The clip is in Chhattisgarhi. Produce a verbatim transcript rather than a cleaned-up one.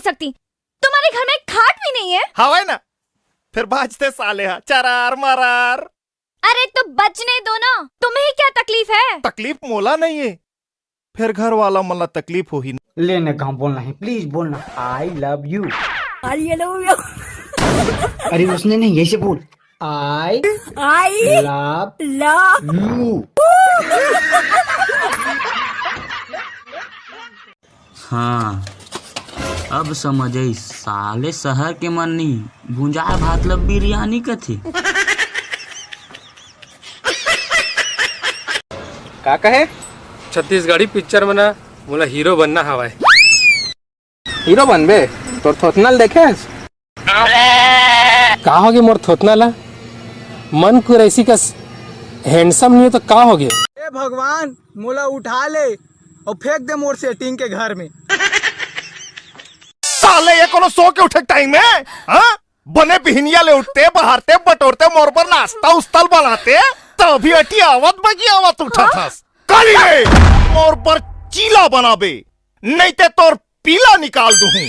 सकती। तुम्हारे घर में खाट भी नहीं है। हवय ना, फिर बाजते साले हा चरार मरार। अरे तो बजने दो ना, तुम्हें क्या तकलीफ है? तकलीफ मोला नहीं है, फिर घर वाला मन ला तकलीफ होही ना। ले ना, कहाँ बोलना है, प्लीज बोलना, I love you. I love you. अरे उसने नहीं, ऐसे बोल, आई आई लव लव यू। हाँ, अब समझ आई, साले शहर के मन नहीं, भुंजाए भात ल बिरयानी कथे। का कहे? छत्तीसगढ़ी पिक्चर में ना मोला हीरो बनना हवय। हीरो बनबे? तोर थोथना ल देखेस? का होगे मोर थोथना ला? मन कुरैसी कस हैंडसम नहीं हो तो का होगे? ए भगवान, मोला उठा ले और फेंक दे मोर सेटिंग के घर में। साले, ये कोनो सो के उठे टाइम है? हाँ? बने बिहनिया ले उठते, बहारते, बटोरते, मोर बर नाश्ता उस्ता ल बनाते, तभी अटियावत बगियावत उठत हस। काली रे, मोर बर चीला बनाबे, नहीं ते तोर पीला निकाल दूहूं।